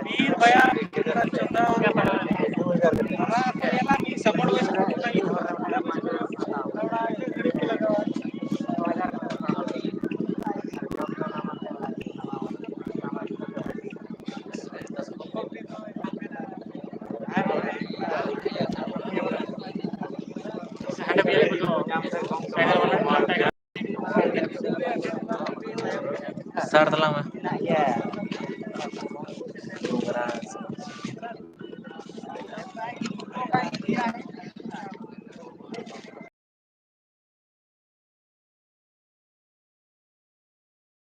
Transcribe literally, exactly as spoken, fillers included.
ᱵᱤᱨ ᱵᱟᱭᱟᱨ ᱜᱤᱫᱽᱨᱟᱹ ᱪᱚᱸᱫᱟ ᱚᱱᱟ ᱠᱚ ᱧᱮᱞᱟ ᱢᱤᱫ ᱥᱟᱯᱚᱲ ᱵᱮᱥ ᱠᱚ ᱞᱟᱹᱜᱤᱫ ᱦᱚᱸ᱾ ᱚᱱᱟ ᱜᱷᱟᱹᱲᱤᱡ ᱜᱮ ᱞᱟᱜᱟᱣᱟ᱾ ᱥᱟᱨ ᱛᱟᱞᱟᱝ ᱢᱮ᱾